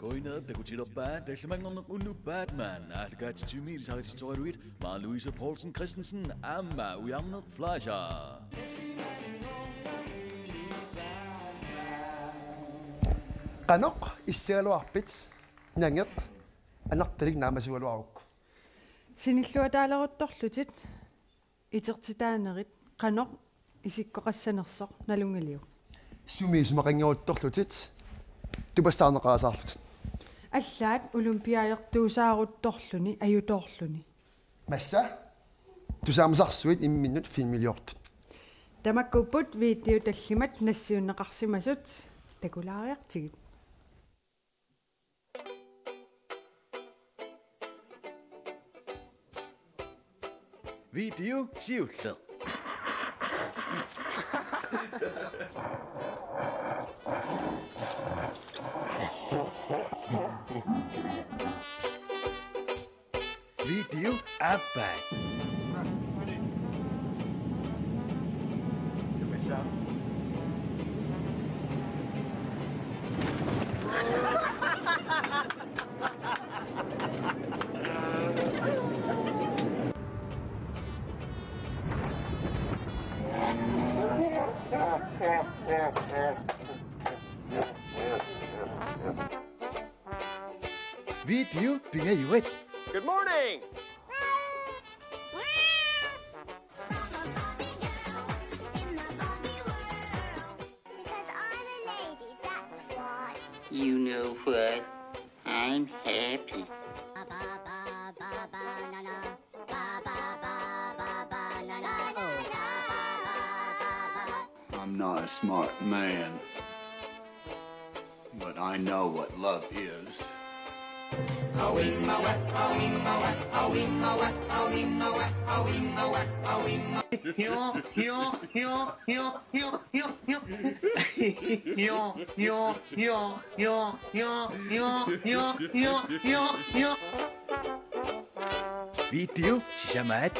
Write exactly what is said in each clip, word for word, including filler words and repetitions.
Qujanaq takutilerpaa tallimanngorneq unnuk Batman aallakaatitsivimmi ilisarititsisoraluit Maja Louise Poulsen Christensen aamma Ujarneq Fleischer. Qanoq issagaluarpit? Nangeq anartalik naamasugaluarukku. Sinilluataaleruttorlutit itertitaanerit qanoq isikkoqassanersoq nalunngiliuk? Sumi isumaqanngeruttorlutit tupassaarneqarasaarlutit. Allaat olympiaertuusaaruttorluni ajutoorluni. Massa tusaamasarsuit imminnut filmiliortut. Tamakkuupput video tallimat nassiunneqarsimasut, takulaariartigit. Video siulleq. Video aappaa. Video pingajuat. Good morning. Because I'm a lady, that's why. You know what? I'm happy. I'm not a smart man, but I know what love is. Video sisamaat.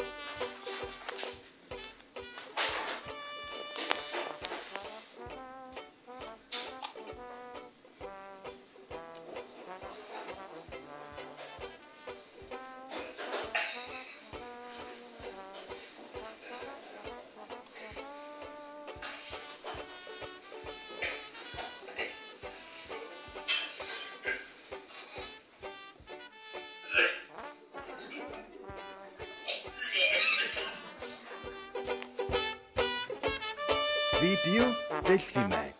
Video tallimaat.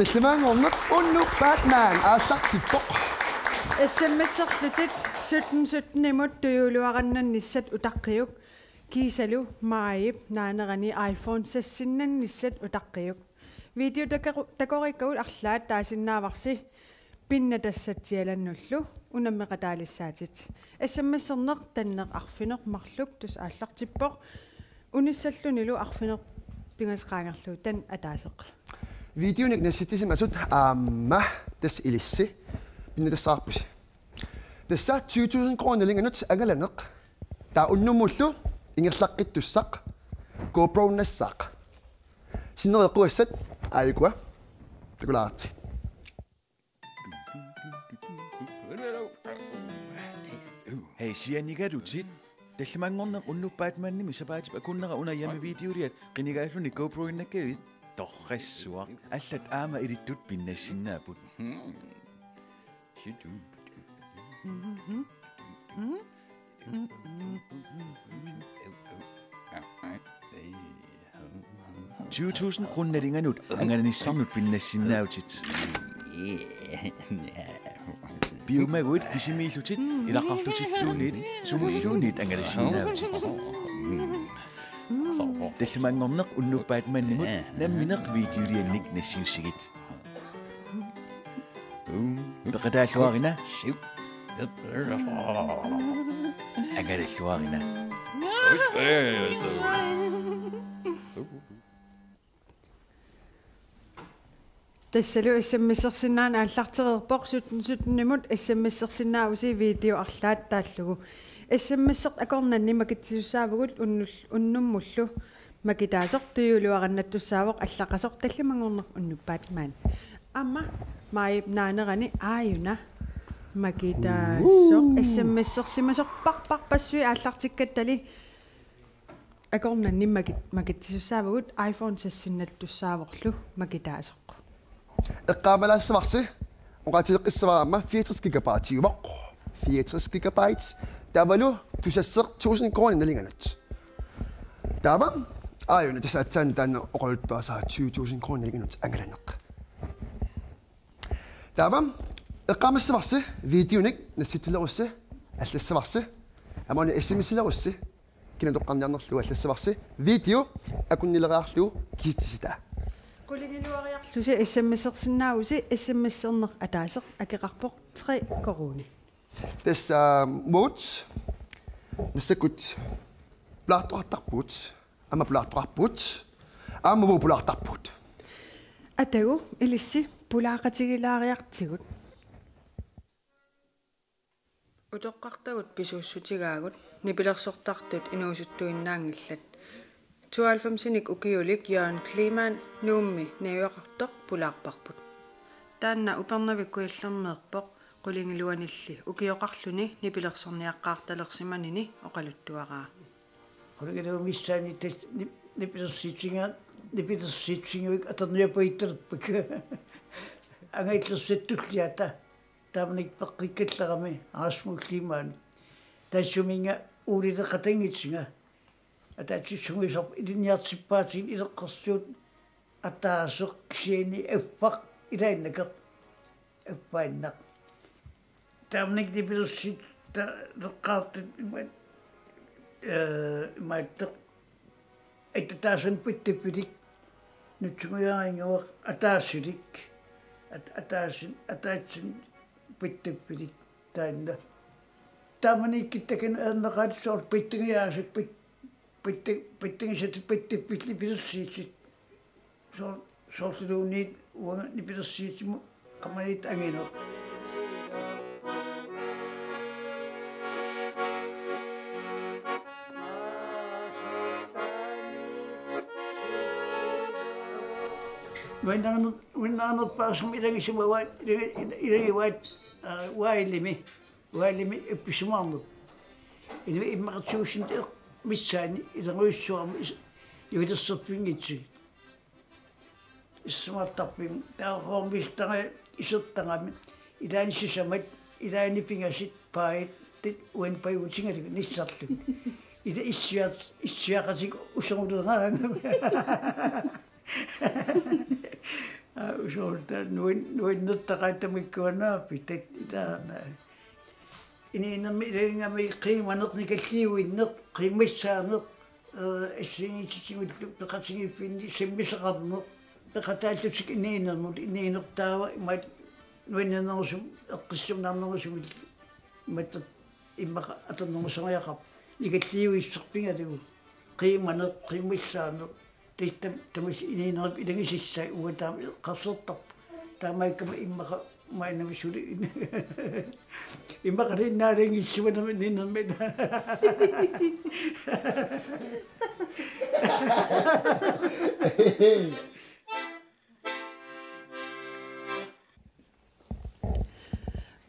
Tallimanngorneq unnuk Batman aallartippoq. S M S-erlutit sytten sytten-imut tujuuluarannannissat utaqqiuk, kiisalu Maajip naanerani iPhone seks-innannissat utaqqiuk. Video takoru-, takorikkagut arlaat taasinnaavarsi pinnatassatsialannullu unammeqataalissaatit. S M S-erneq tanneq arfineq-marluk tassa aallartippoq. Unissallunilu arfineq-pingasut qaangerlugu taanna ataaseq. Videonik nassitsisimasut aamma tassa ilissi pinnatassaarpusi. Tassa tyve tusind kroner nalinganut angalaneq. Taava unnummullu ingerlaqqittussaq GoPro-nassaaq. Sinneri eqqugassat aajukua. Takulaartigit. Hej, sianigalutit. Tallimanngorneq unnuk Batmanimi sapaatip akunnera una Jami videoliat qinigaalluni GoPro-innakkavit? Torrassuaq. Allat aamma ilittut pinnassinnaapput. Tyve tusind kroner nalinganut angalanissannut pinnassinnaavutit. Piumaguit kisimiillutit ilaqarlutilluunniit sumulluunniit angalassinnaavutit. Tallimanngorneq unnuppat maannamut nammineq videoliannik nassiussigit. Peqataalluarina. Angalalluarina. Tassalu S M S-ersinnaaneq aallartereerpoq, sytten sytten-imut S M S-ersinnaavusi video arlaat taallugu. S M S-eq akornanni makitsisussaavugut unnul-, unnummullu makitaasoq, tujuuluarannattussaavoq allaqasoq tallimanngorneq unnuppat maani. Aamma Maajip naanerani aajuna makitaasoq. Uu. S M S-ersimasorpassuit aallartikkattali akornanni maki-, makitsisussaavugut, iPhone seks-innattussaavorlu makitaasoq. Eqqaamalaassavarsi, oqaatigeqqissavara aamma fireogtres gigabyte-iuvoq. Fireogtres gigabyte. Taavalu tusasseq tusind kroner nalinganut. Taava aajuna tassa aatsaat taanna oqaluttuarisara tyve tusind kroner nalinganut angalaneq. Taava eqqaamassavarsi videonik nassitsilerussi, allassavarsi, aamma una S M S-ilerussi, kina toqqarniarnerlugu allassavarsi, video akunnileriarlugu kisitsisitaa. Qulingiluariarlusi S M S-ersinnaavusi, S M S-erneq ataaseq akeqarpoq tre koruuni. Tassa, um, uagut massakkut pulaartoqartarpugut. Aamma pulaartoqarpugut. Aamma uagut pulaartarpugut. Atagu ilissi pulaaqatigilaariartigut. Utoqqartagut pisuussutigaagut, nipilersortartut inuusuttuinnaanngillat. Tooghalvfemsinik ukiulik Jørgen Kleemann Nuummi najugaqartoq pulaarparput. Taanna Upernavik Kujallermeerpoq, qulingiluanilli ukioqarluni nipilersorniaqqaartalersimanini oqaluttuaraa. Qulingiluat missaanni tassa nip-, nipilersiitiga-, nipilersiitigaluit atorniapajuttarpakka. Angajoqqaartut tulliata. Taamanikkut peqqikkallarami Rasmus Kleemann. Tassuminnga uulileqatanngitsunga. Ataatsip sungiusarput ilinniartippaatigut ileqqorsuut ataaseq kisianni affaq ilaannakeq. Affaannaq. Taamanikkut nipilersiit ta-, leqqaartut imaat, eh, imaattoq. At-, ataaseq pattappilik. Nutsungujaarinnguaq ataasilik. At-, ataaseq, ataaseq pattappilik. Taanna. Taamanikkut takanna erneqaat soorlu pattangiaasat pat-, patta-, pattangisatit pattappillit nipilersiitit. Soor-, soorluluunniit uanga nipilersiitimut qamaniit angineq. Nuannaarner-, nuannaarnerpaasarmi ilagisumavaat, ilagi-, ilagivaat, aa, Uaalimi. Uaalimi appisimaarneq. Inuit immaqa tuusintit missaanni ilanngussuarmi is-, nipilersorfiginngitsut. Issumaartarfimmi, taava hoormiittara isertarami, ilaanni sisamat, ilaanni pingasut, paajat, uani pajuutigalugit nissarlugit. Ila issiat-, issiaqatik usoruleraangami. Aa, usorulta nuan-, nuannertaqaat tamakkuanaapit, tat-, taanna. Inuunermi ilagigamik qiimaneq, nikalliuinneq, qiimmassaaneq, eh, assigiinngitsutigullu peqatigiiffinni sammisaqarneq, peqataallutik inuunermut, inuuneq taava imaat nuannernerusumik, eqqissisimaarnerusumillu, imatut immaqa atornerusariaqarpoq, nikalliuissorfigalugu, qiimaneq, qiimmassaaneq, tassa tamassi inuunerup ilagisassaa uanga taama eqqarsartarpoq. Taamaakkami immaqa maannamut suli immaqalinnaalaanngissuanami inuunermi.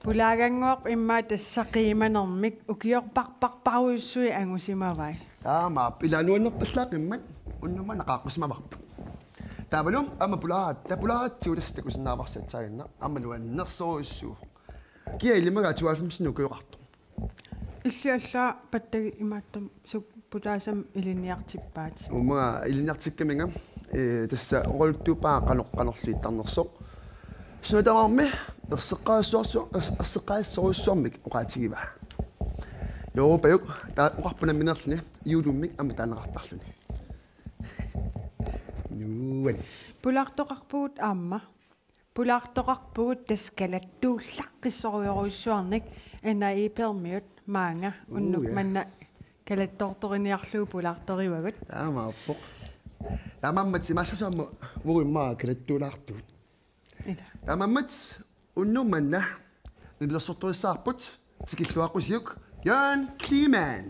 Pulaagannguarput immaqa tassa qiimanermik, ukiorparparparujussuit angusimavai. Taamaappoq, ila nuannerpallaaqimmat, unnummanna qaaqqusimavarput. Taavalu aamma pulaaratta, pulaaratsigu tassa takusinnaavarsi aatsaannguaq, aamma nuannersorujussuuvoq. Kia ilimagaat tooghalvfemsinik ukioqartoq? Illit allaat pattagit imaattumik sukkut pulaassamik ilinniartippaatit? Uanga ilinniartikkaminga, ee, tassa oqaluttuuppara qanoq qanorluunniit ittarnersoq. Suna tamarmi erseqqaassuarsu-, ers-, erseqqaassorujussuarmik oqaatigivaa. Europajuk, taava oqarpoq nammineerluni, juulummik aamma taaneqartarluni. Nuan. Pulaartoqarpugut aamma. Pulaartoqarpugut tassa kalattuullaqqissorujorujussuarnik N I E-permiut maanga unnuk manna kalattoortoriniarlugu pulaartorivagut. Taamaappoq. Taamaammat imaassasoq aamma uagut immaqa kalattuulaartugut. Ila. Taamaammat unnuk manna nipilersortorissavarput tikilluaqqusiuk Jørgen Kleemann.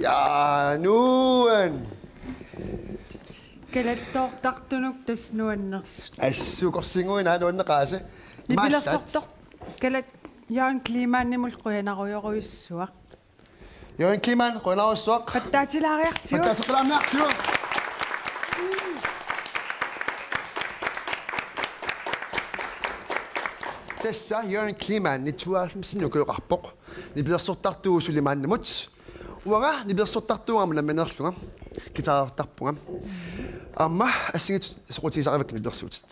Ja, nuan. Kalattoortartunut tassa nuannersut. Assut, korsinguina nuanneqaasi. Nipilersortoq kalat Jørgen Kleemannimut qujanarujorujussuaq. Jørgen Kleemann, qujanarsuaq. Pattaatilaariartigu. Pattaatilaariartigu. Tassa Jørgen Kleemann, tooghalvfemsini ukioqarpoq. Nipilersortartuuvoq suli maannamut. Uanga nipilersortartuugama nammineerlunga. Guitarertarpunga. Aamma assigiit soqutigisarivakkit nipilersuutit.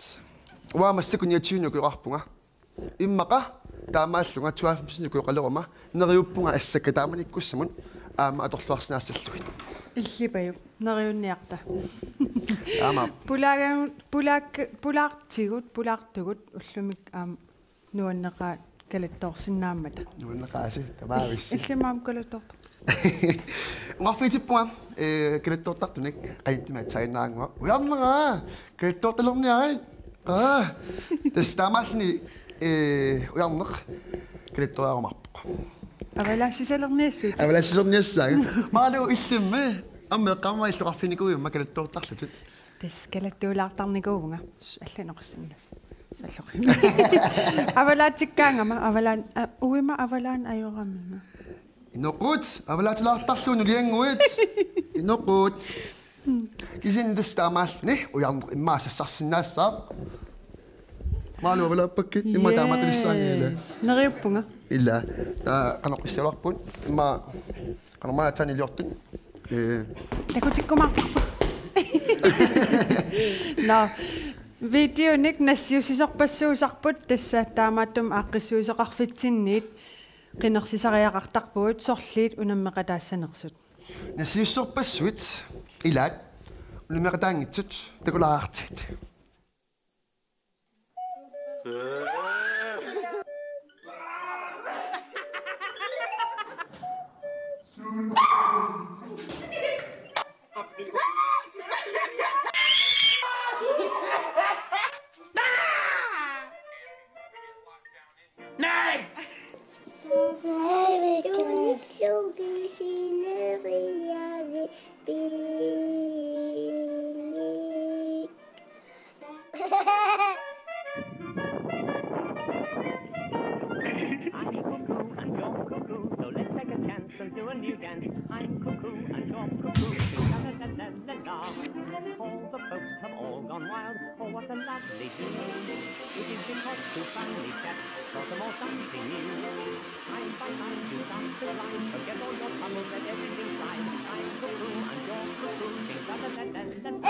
Uanga massakkut niogtyvini ukioqarpunga. Immaqa taamaallunga tooghalvfemsini ukioqaleruma neriuppunga assakka taamanikkussamut aamma atorluarsinnaassallugu. Illipajuk, neriunniarta. Aamma. Pulaaga-, pulaak-, pulaartigut, pulaartugut, ullumikkut aamma nuanneqaat kalattoorsinnaammata. Nuanneqaasi, tamaavissi. Illimmi aamma kalattoortarpit? Oqarfigisippunga, eh, kalattoortartunik, qanittumi aatsaannguaq. Ujarnera, kalattoortalerniarit. Aa, tassa taamaalluni, eh, ujarneq kalattooriarumaarpoq. Avalaassisalerniassuutit. Avalaassisalerniassaanga. Malu illimmi, aamma eqqaamavara illoqarfinnikuujummik kalattoortarlutit. Tassa kalattuulaartarnikuuvunga. Allan oqassinnaas. Salloqi. Avalaatsikkaangama, avalaan, a, uima avalaan ajoramina. Inoqut, avalaatilaartarlugu nuliannguit. Inoqut. Kisianni tassa taamaalluni, ujarneq immaqa sassarsinnaassaaq. Malu, avallaappakkit, immaqa taamaattulissaanngilaq. Yes. Neriuppunga. Ilaa. Taava qanoq issialuarput, immaqa qanormaa aatsaat niliortut. Ee. Takutikkumaarparput. Nå. Videonik nassiussisorpassuusarput, tassa taamaattumik aaqqissuisoqarfitsinniit qinersisariaqartarpugut sorliit unammeqataassanersut. Nassiussisorpassuit ilaat unammeqataanngitsut, takulaartigit. I'm cuckoo and you're cuckoo, so let's take a chance and do a new dance. I'm cuckoo and you're cuckoo, sing la la la la la. All the folks have all gone wild, oh what a lovely dream. It is because two friendly chaps got them all something new. Time by time you dance the line, forget all your troubles, let everything slide. I'm cuckoo and you're cuckoo, sing la la la la la.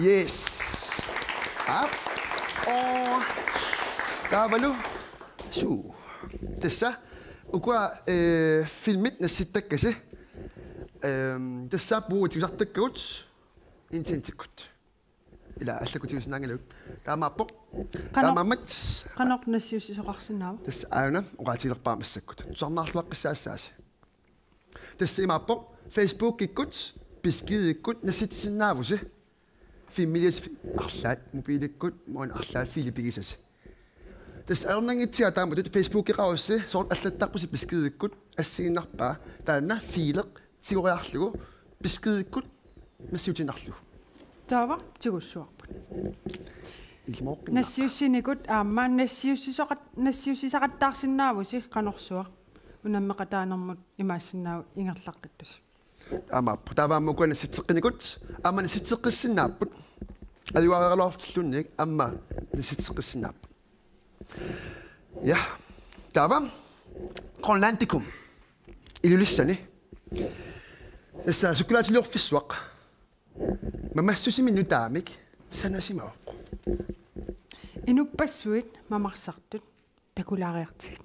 Yes. Aap. Oo. Taavalu. Suu. Tassa. Ukua, eh, filmit nassittakkasi. Ehm, tassa puuitsiusartakkagut. Internetikkut. Ilaa, allakkutigisinnaanngilagut. Taamaappoq. Qanoq-, taamaammat. Qanoq nassiussisoqarsinnaava? Tassa aana oqaatigilerpara massakkut. Tusarnaarluaqqissaassaasi. Tassa imaappoq Facebookikkut, beskedikkut nassitsisinnaavusi. Filmiliasi fi-, arlaat mobiilikkut, maani arlaat fiili pigisasi. Tassa ajornanngitsiga taamatut Facebookeqarussi, soorlu allattarpusi beskedikkut, assigiinnarpaa, taanna fiileq tigoriarlugu, beskedikkut nassiutiinnarlugu. Taava tigussuarput. Ilmoqqinnaq. Nassiussinikut aamma nassiussisoqat-, nassiussisaqattaarsinnaavusi qanorsuaq unammeqataanermut imaassinnaavoq ingerlaqqittusi. Aamma, taava aamma ukua nassitseqqinikut, aamma nassitseqqissinnaapput. Ajugaaraluartilluunniit aamma nassitseqqissinnaapput. Ja. Taava Grønlandikum. Ilulissani. Tassa sukkulaatiliorfissuaq. Mamassusimi nutaamik sanasimavoq. Inuppassuit mamarsartut takulaariartigit.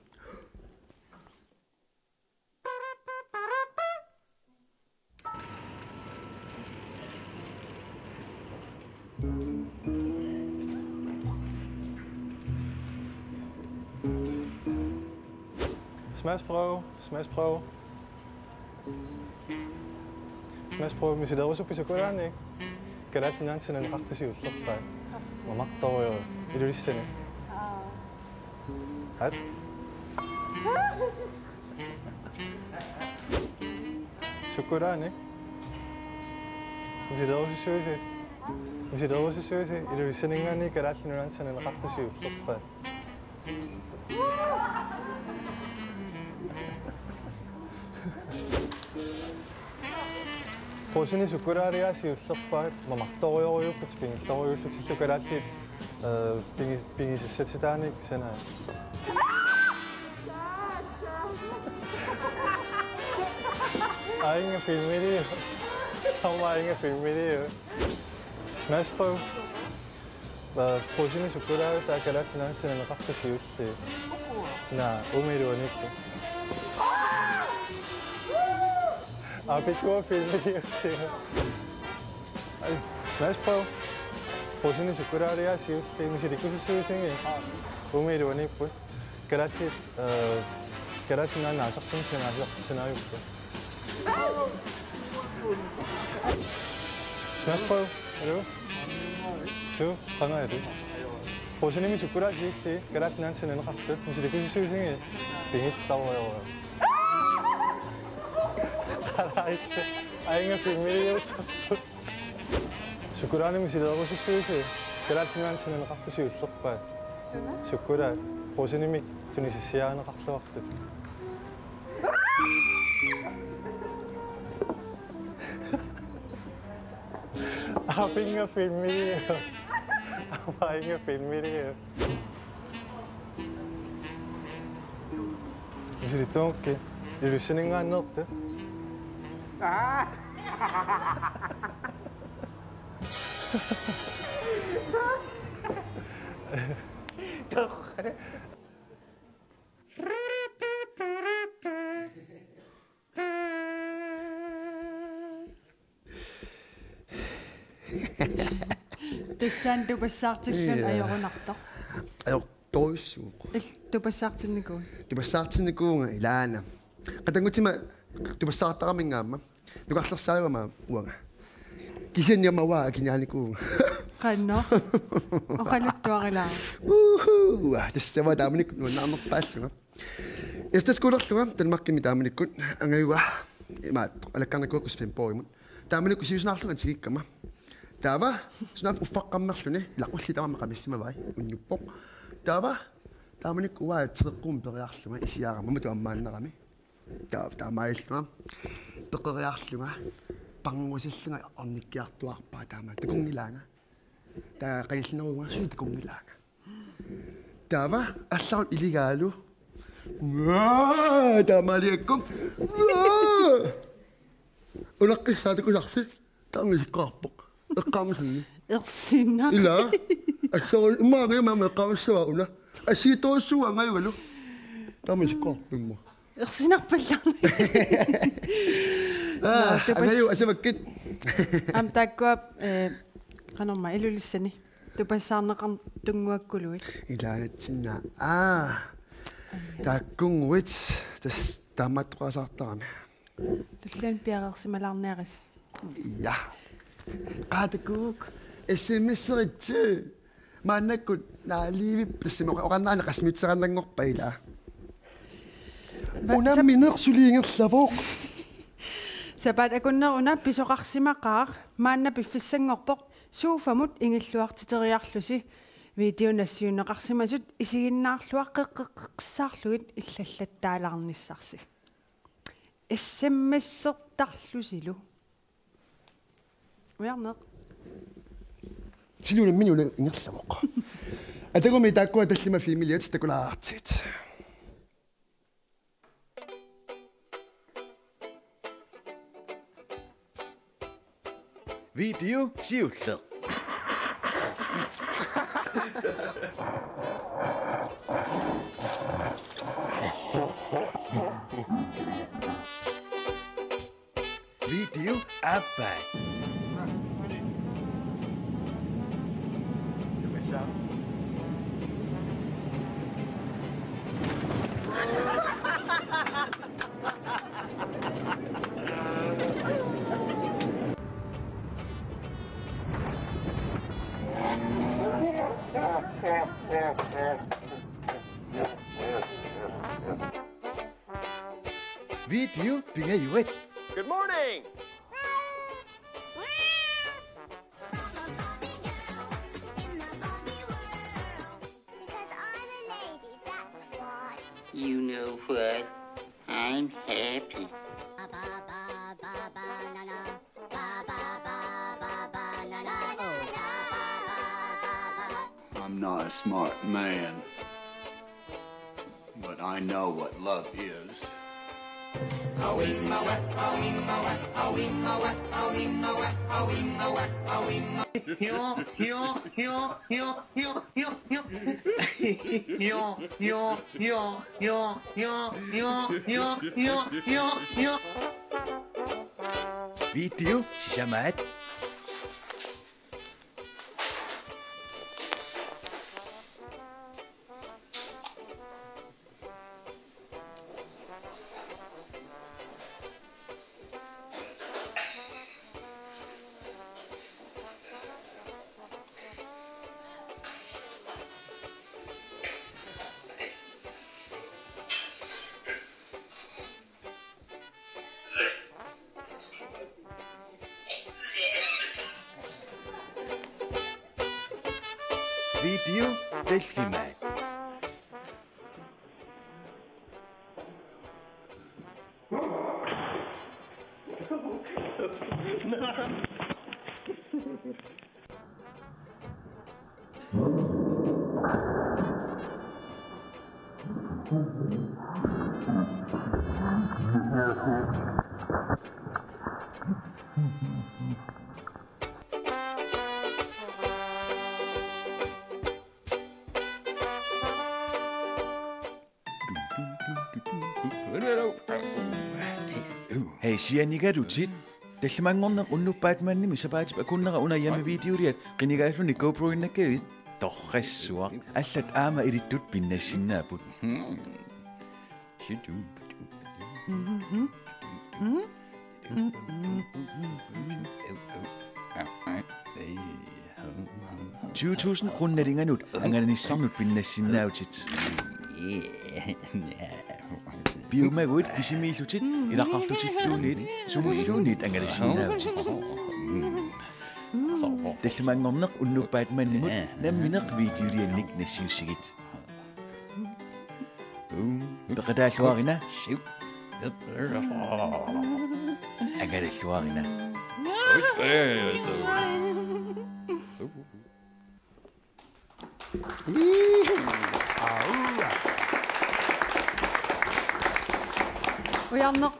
Smagsprøve, smagsprøve. Smagsprøve, misilerusukkut sukkulaannik. Kalaallit Nunaanni sananeqartut siullerpaat. Mamartorujuk, Ilulissani. Aat. Sukkulaannik. Misilerusussuisi. Misilerusussuisi, Ilulissaninngaanniit Kalaallit Nunaanni sananeqartut siullerpaat. Puusuni sukkulaaligaa siullerpaat, mamartorujorujuupput, pingillorujuullutillu kalaallit, eh, pingi-, pigisassatitaanik sanaat. Ainga filmili. Aamma inga filmiliu. Smash på. Ba, Puusini sukkulaavik taava kalaallit nunaanni sananeqartut siulliit. Naa, umiilu aniippu. Aapikua filmiliutsigu. Ai, smash på. Puusini sukkulaavik siulliit, misilikkusussuusigit. Umiilu aniippu. Kalaallit, eh, kalaallit nunaanni naasartumik sanaasior-, sanaajuppoq. Smash på. Hallo? Suu, qanga atu. Puusinimi sukkulaavik siulliit, kalaallit nunaanni sananeqartut, misilikkusussuusigit. Pingittarujorujussuaq. Qalaitse. Ai inga filmiliutsigu. Sukkulaanimi silerusussuusi, kalaallit nunaanni sananeqartut siullerpaat. Suna? Sukkulaat, Puusinimik tunisassiarineqarluartut. Aap inga filmiliu. Aap inga filmiliu. Misilittuukkit, Ilulissaninngaanneertut. Tassani tupassaartilluni. Ija. Ajorunartoq. Ajortorujussuuvoq. Il-, tupassaartinnikuuit? Tupassaartinnikuuvunga ilaana. Qatanngutima tupassaartaraminnga aamma. Nukarlersaajuama uanga. Kisianni aamma uanga akiniaanikuuvunga. Qanoq? Oqaluttuarilaaruk. Uhu! Tassami taamanikkut nuannaarnerpaallunga. Efterskolerlunga Danmarkimi taamanikkut angajua imaattoq alakkarnikuuakka Svendborgimut. Taamanikkut siusinaarlunga tikikkama. Taava sunaaffa uffaqqammerluni ilaqqullitama maqamissimavai unnuppoq. Taava taamanikkut uanga teqeqqummik periarlunga isiarama matu ammaannarami. Taava taamaallunga peqeriarlunga pangusillunga ornikkiartuaarpaa taama takunngilaanga. Taava qanillinerunga suli takunngilaanga. Taava allarut iligaalu. Uaa, taamaaliakku. Uaa! Unaqqissaaq takusarsi. Taama isikkoqarpoq. Eqqaamasunni. Ersinaq. Ila. Assarul imaanga imaama eqqaamissavaa una. Assigiittorujussuuvoq angajugalu. Taama isikkoqarpoq imma. Ersinarpallaarnak. Aa, nå, tupas-, angaju asavakkit. Aamma taakkua, eh, qanormaa Ilulissani tupassaarneqartunnguakkuluit. Ilaanitsinna. Aa. Taakkunnguit tassa taamaattoqasaartarami. Tulliani piareersimalaarniarisi. Ja. Qaatakuuk S M S-eritsi. Maannakkut naaliivippoq tassami oqa-, oqarnerani qassimitseraannanngorpa ilaa. Va-, unammineq suli ingerlavoq. Sapaatip akunneri una pisoqarsimaqaaq, maanna piffissanngorpoq sofamut ingilluartiteriarlusi video nassiunneqarsimasut isiginnaarluaqqeqqeqqissaarlugit illallattaalaarnissarsi. S M S-ertarlusilu. Ujarneq. Silunamminuna ingerlavoq. Atagumi taakkua tallimat filmiliat takulaartut. Video siulleq. Video aappaa. Video pingajuat. Good morning. Because I'm a lady, that's why. You know what? I'm happy. I'm not a smart man, but I know what love is. Video sisamaat. Video tallimaat. Hej, sianigalutit. Tallimanngorneq unnuppat manna sapaatip akunnera una hjemmevideoliat qinigaalluni GoPro-innakkavit. Torrassuaq. Allat aamma ilittut pinnassinnaapput. Tyve tusind kroner nalinganut angalanissannut pinnassinnaavutit. Piumaguit kisimiillutit ilaqarlutilluunniit sumulluunniit angalassinnaavutit. Tallimanngorneq unnuppat mannamut nammineq videoliannik nassiussigit. Peqataalluarina. Angalalluarina. Ujarneq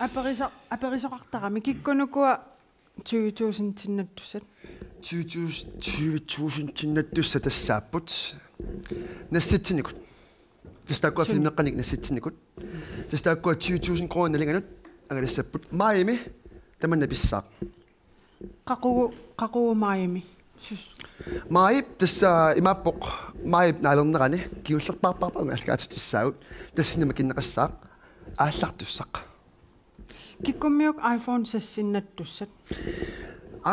aperiso-, aperisoqartarami, kikkunukua tyve tusindinnattussat? Tyve tusind, tyve tusindinnattussat tassaapput nassitsinikut. Tassa taakkua filmeqqanik nassitsinikut. Tassa taakkua tyve tusind kroner nalinganut angalassapput. Maajimi tamanna pissaaq. Qaqugu, qaqugu maajimi? Sus. Maajip tassa imaappoq, maajip naalernerani kingullerpaarpaarpara allakaatitsissaagut, tassani makinneqassaaq, aallartussaq. Kikkummiuk iPhone seksinnattussat?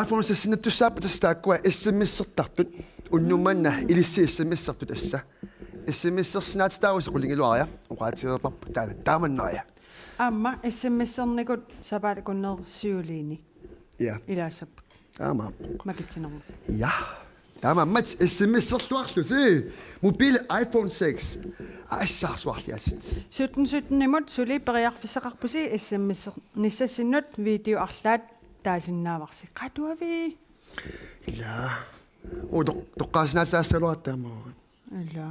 iPhone seksinnattussaapput tassa taakkua S M S-ertartut. Unnuk manna ilissi S M S-ertut tassa. S M S-ersinnaatitaarusi qulingiluaria, oqaatigereerparput taanna taamannaria. Aamma S M S-ernikut sapaatip akunneri siuliini. Ja. Ilaassapput. Aamma. Makitsinermut. Ja. Taamaammat S M S-erluarlusi. Mobil iPhone seks. Assaarsuarliasit. Sytten sytten-imut suli periarfissaqarpusi S M S-ernissassinnut, video arlaat taasinnaavarsi. Qatuavi. Ila. Utoq, toqqaasinnaallaassaluartaamaagut. Ila.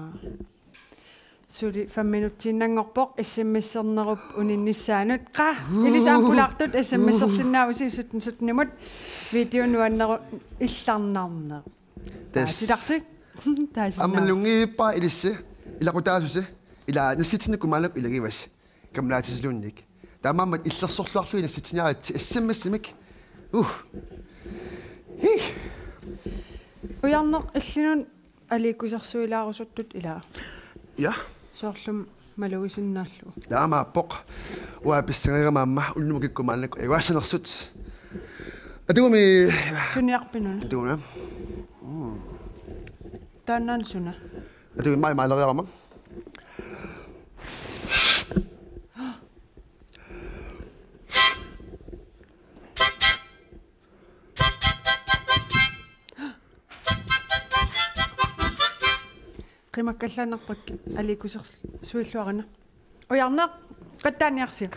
Suli fem minutsiinnanngorpoq S M S-ernerup uninnissaanut. Qa, ilissi aamma pulaartut S M S-ersinnaavusi sytten sytten-imut. Video nuanneru illarnarneq. Tassa. Taasitarsi. Taasinnaa. Aamma lunngivippara ilissi. Ilaqutaasusi. Ila nassitsinikut maannakkut ilagivasi. Kammalaatissaluunniit. Taamaammat illersorluarlugit nassitsiniaritsi S M S-imik. Uh. Hi. Ujarneq illinut aliikkusersuilaarusuttut ilaa. Ja. Soorlu malugisinnaallugu. Taamaappoq. Uanga pissangakkama aamma ullumi kikkut maannakkut ajugaassanersut. Atugumi. Suniarpit una? Atuguna. Mm. Taannaana suna? Atugumi maajip maaleriarama. Qimakkallaannarpakka, aliikkusersuilluarina. Ujarneq, pattaaniarsi.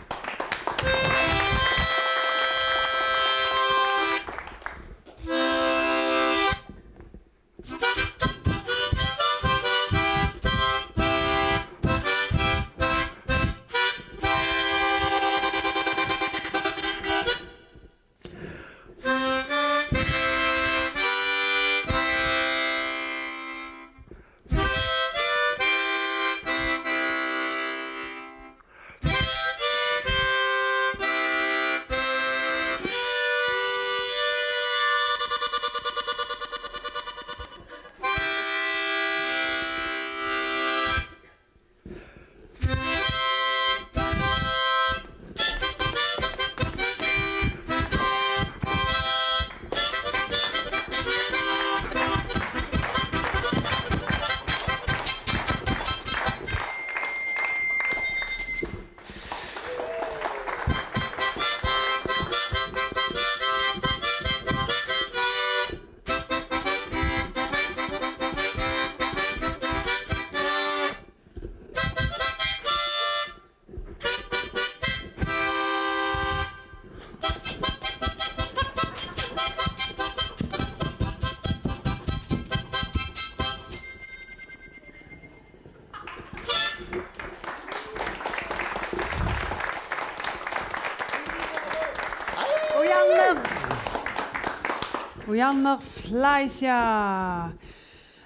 Ujarneq Fleischer.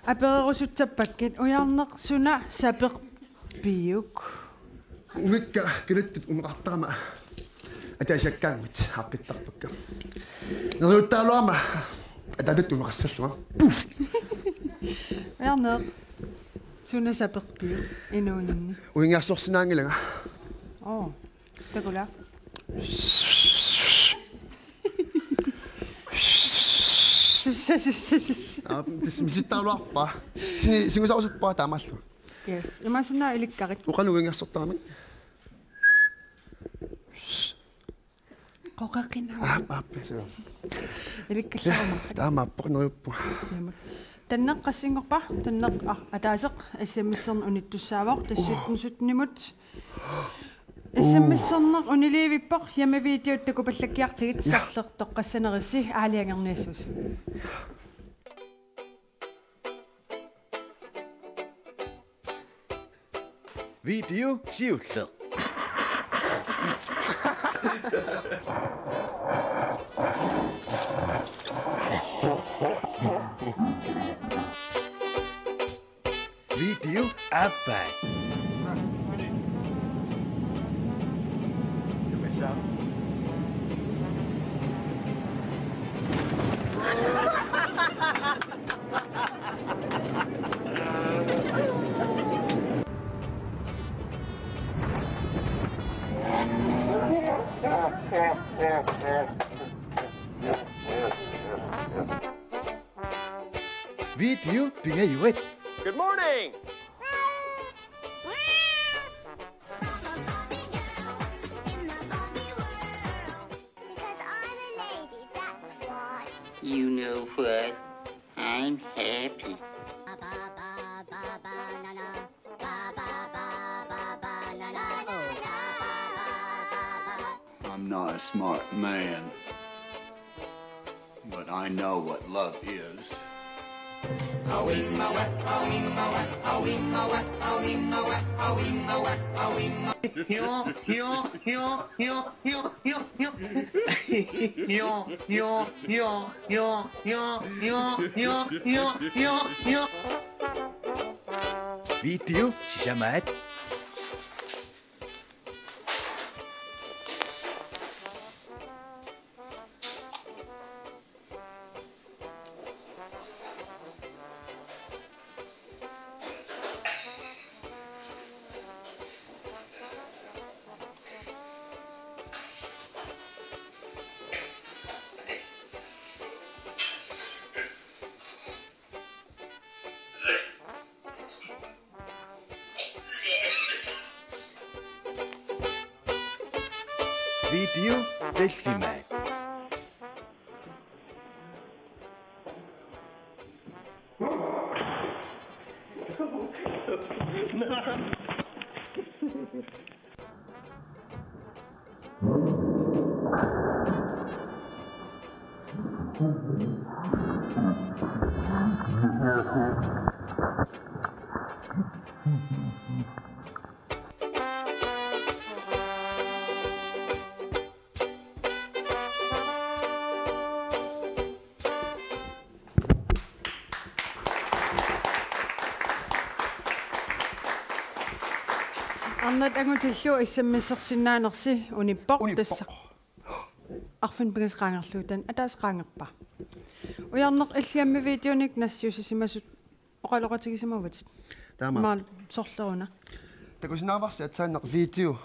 Apererusutsappakkit, Ujarneq, suna saperpiuk? Uikka kalattut uneqartarama ataasiakkaanguit aaqqittarpakka. Neriuttaraluarama ataatat uneqassallunga. Puh! Ujarneq, suna saperpiuk inuuninni? Uingaarsorsinnaanngilanga. Oo. Takula. Sussa, sussa, sussa. Aa, tassa misittaraluarpara. Sini sungiusarusuppara taamaallu. Yes. Imaassinnaavoq ilikkarit. Uanga uingaarsortaramik. Qoqaqinaa. Aa, aa, pisse. Ilikkallaruma. Taamaappoq, neriuppunga. Immut. Tanneq qassinngorpa? Tanneq, ah, ataaseq S M S-erneq unittussaavoq, tassa sytten sytten-imut. S M S-erneq uniliivippoq, hjemmevideot takupallakkiartigit, ja, sorleq toqqassanerissi aalajangerniassuusi. Video siulleq. Video aappaa. Video pingajuat. Good morning. Because I'm a lady, that's why. You know what? I'm happy. I'm not a smart man, but I know what love is. Video sisamaat. Video tallimaat. Arnat angutillu S M S-ersinnaanersi unippoq. Unippoq. Tassa. Arfineq-pingasut qaangerlugu, taanna ataaseq qaangerpaa. Ujarneq, illit hjemmevideonik nassiussisimasut oqaloqatigisimavutit. Taama. Imaal sorleruna. Takusinnaavarsi aatsaannaq video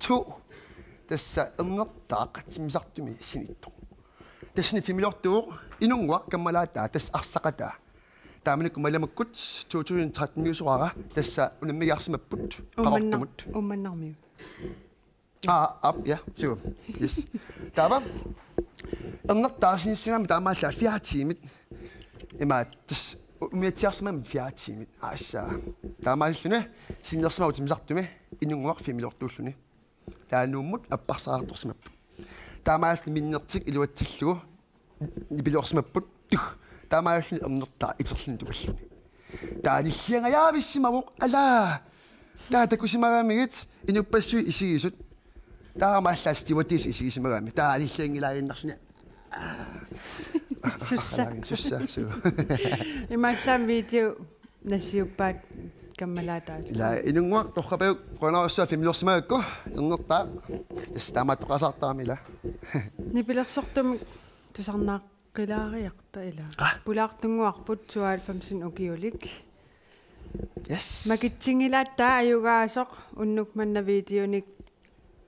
to. Tassa ernertaaq timmisartumi sinittoq. Tassani filmiliortuuvoq inunnguaq kammalaataa, tassa arsaqataa. Taamanikkut malimmakkut to tusind tretten-imiusoraara, tassa unammigiarsimapput. Uummanna-, Qaqortumut. Uummannarmiut. Aa, aap, ja, suu. Yes. Taava. Ernertaaq sinissimagamik taamaallaat fire tiimit. Imaattoq tassa umiatsiarsimagamik fire tiimit. Aassaa. Taamaalilluni sininnersimavoq timmisartumi inunnguaq filmiliortuulluni. Taava Nuummut apparsaqartorsimapput. Taamaalilluni minnertik iluatsillugu nipiliorsimapput. Tuh. Taamaalilluni ernertaaq iterluni tupalluni. Taava nilliangajaavissimavoq, alaa. Taava takusimagamigit inuppassuit isigisut. Taamaallaat stewardess isigisimagami. Taava nillianngilaaginnarluni. Aa. Sussa. Sussa, suu. Imaallaat video nassiuppaat kammalaataat. Ila inunnguaq torrapajuk qujanarsuaq filmiliorsimagakku innertaa. Yes, taamaattoqasaartarami ila. Nipilersortumik tusarnaaqqilaariarta ila. Qaa. Pulaartunnguarput syvoghalvfemsini ukiulik. Yes. Makitsinngilaatta ajugaasoq unnuk manna videonik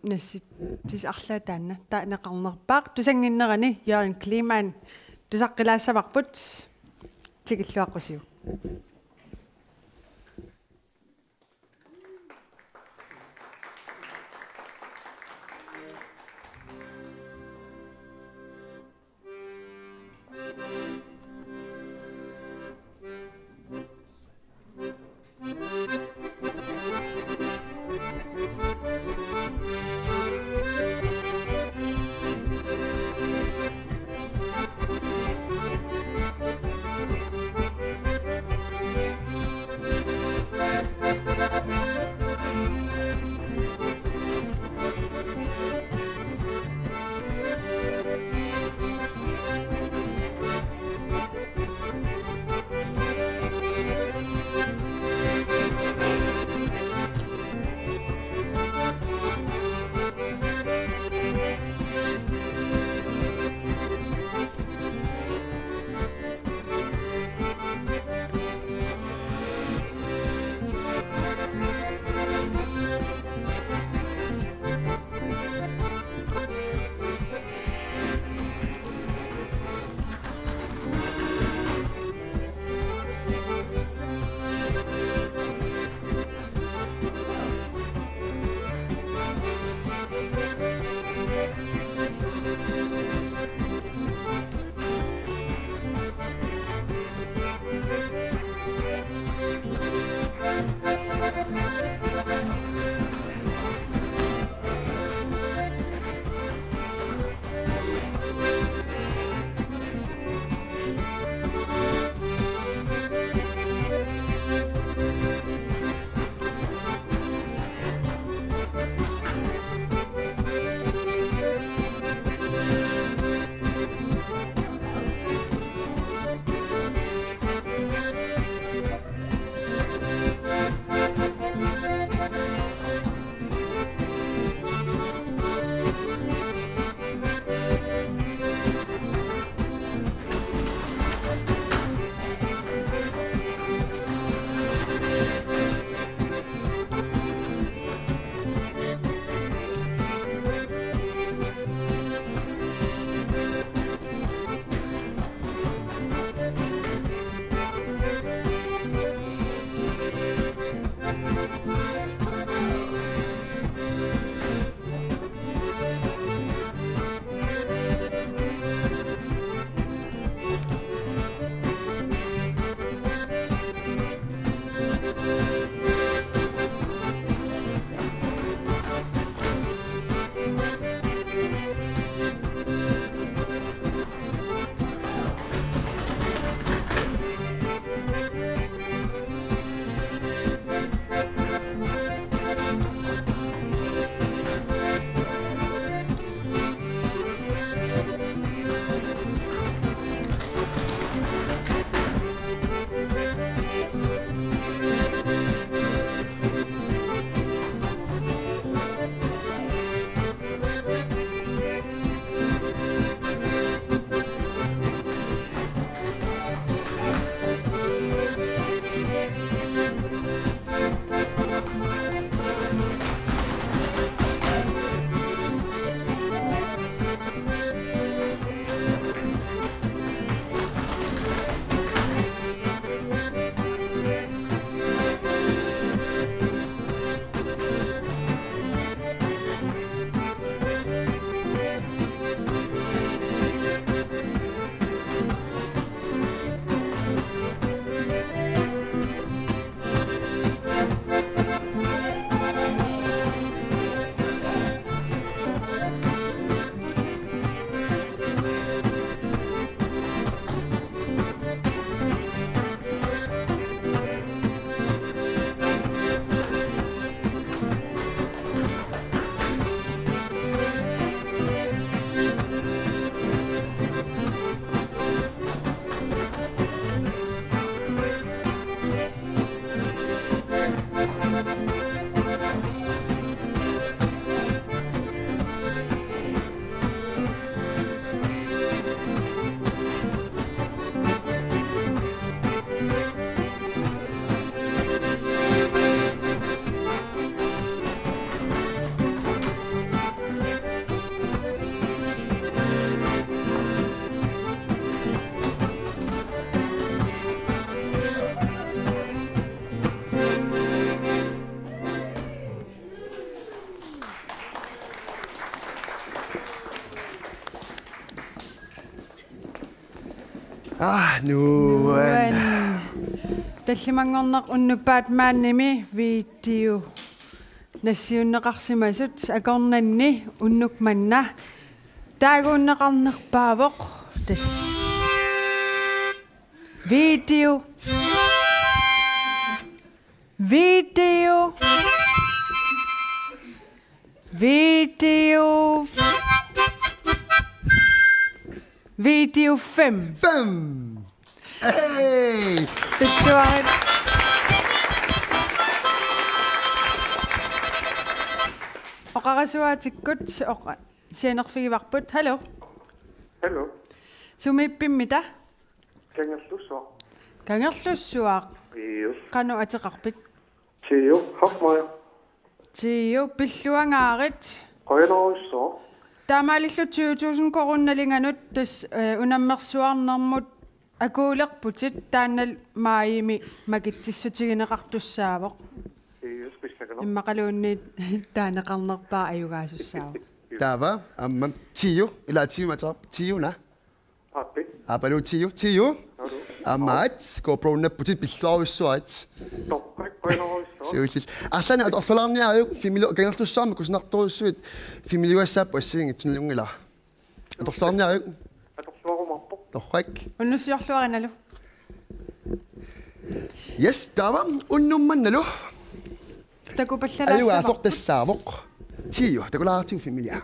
nassitsis arlaat taanna taaneqarnerpaaq tusannginnerani Jørgen Kleemann tusaqqilaassavarput tikilluaqqusiuk. Nuan. Tallimanngorneq unnuk Batmanimi video nassiunneqarsimasut akornanni unnuk manna taaguunneqarnerpaavoq tassa. Video. Video. Video. Video fem. Fem. Hey! Pilluarit. Oqarasuaatikkut oqa-, sianerfigivarput. Hallo. Hallo. Sumiippimmita? Kangerlussuaq. Kangerlussuaq. Iu. Qanoq ateqarpit? Tiu, Hoffmeier. Tiu, pilluangaarit. Qujanarsuaq. Taamaalillutit tyve tusind koruunit nalinganut tassa, eh, unammersuarnermut akuulerputit, taanna maajimi makitsissutigineqartussaavoq. Tiu, pissanganaq. Immaqaluunniit taaneqarnerpaaq ajugaasussaavoq. Taava, aamma, Tiu, ilaa Tiu mataap, Tiuna. Aappi. Aapalu Tiu, Tiu. Hallo. Aamma aat, GoPro-napputit pilluarujussuarit. Torrak, qujanarsuaq. Siulliit. Arlaannik atorluarniariuk, filmilu-, Kangerlussuarmi kusanartorujussuit, filmiliugassaapput assigiinngitsunik nalunngilara. Atorluarniariuk. Atorluarumaarpoq. Torrak. Unnussiorluarinalu. Yes, taava, unnuk mannalu. Takupallalaassavarput. Ajugaasoq tassaavoq. Tiu, takulaartigu filmiliaa.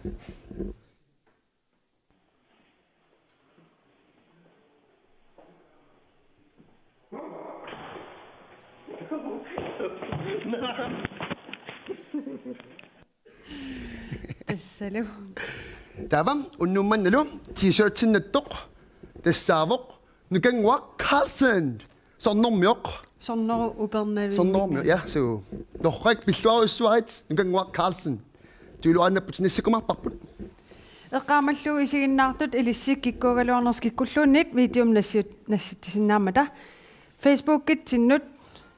Tassalu. Taava, unnuk mannalu, T-shirtinnattoq, tassaavoq, Nukannguaq Carlsen. Sornermioq. Sornerup upernaviup. Sornermioq, ja, suu. Torrak, pilluarujussuarit, Nukannguaq Carlsen. Tuiluaannapputit, nassakkumaarparput. Eqqaamallugu isiginnaartut ilissi kikkuugaluarnersi kikkulluunniit videomik nassiut-, nassitsisinnaammata. Facebookitsinnut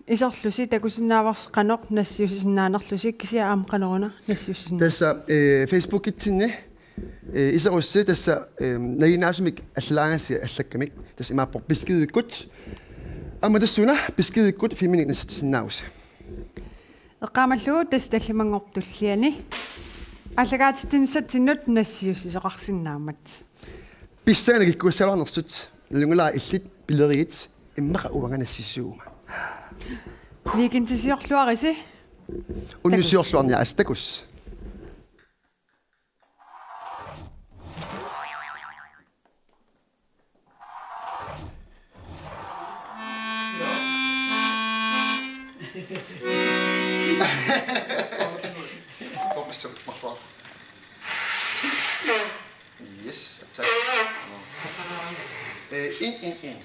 iserlusi takusinnaavarsi qanoq nassiussisinnaanerlusi, kisianni aamma qanoruna nassiussisinnaava? Tassa, eh, Facebookitsinni, eh, iserussi tassa, eh, nalinginnaasumik allalaarngassi allakkamik, tassa imaappoq beskedikkut. Aamma tassuuna beskedikkut filminik nassitsisinnaavusi. Eqqaamallugu tassa tallimanngorpat tulliani aallakaatitsinissatsinnut nassiussisoqarsinnaammat. Pissanganaq kikkuussagaluarnersut, nalunngilara illit pilerigit, immaqa uanga nassissuuguma. Weekendisiorluarisi. Unnussiorluarniarisi, takuss. Yes, attack. Eh, in, in, in.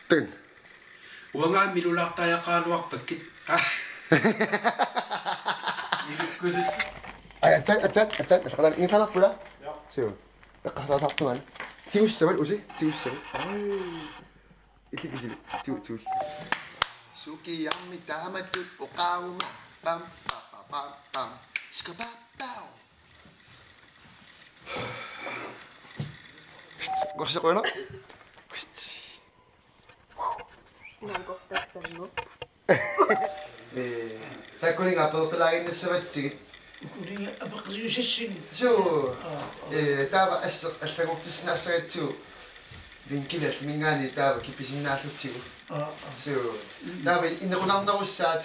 Tun. Uanga milulaartariaqaraluarpakkit. Ah. Ilukkusis. Ai, atat, atat, atat. Atat, atat. Ingerlaannarpula? Ja. Suu. Eqqarsaataartumaana. Tigussavat, Usi, tigussavat. Ai. Illikisi, tiu, tiu. Sukiarmi taamatut oqaruma. Pam, pa, pa, pam, pam. Skababau. Gorsi qujanaq. Naagortassannguupput. Eh, taakkununnga apeqqilaaginnassavatsigit. Ukuninnga apeqqutigisassinnik. Suu. Aa, aa. Eh, taava asseq allanngortissinnaassagitsigu. Vinkilalluminngaanniit taava kipisinnaallutsigu. Aa, aa. Suu. Taava inequnarnerussaat.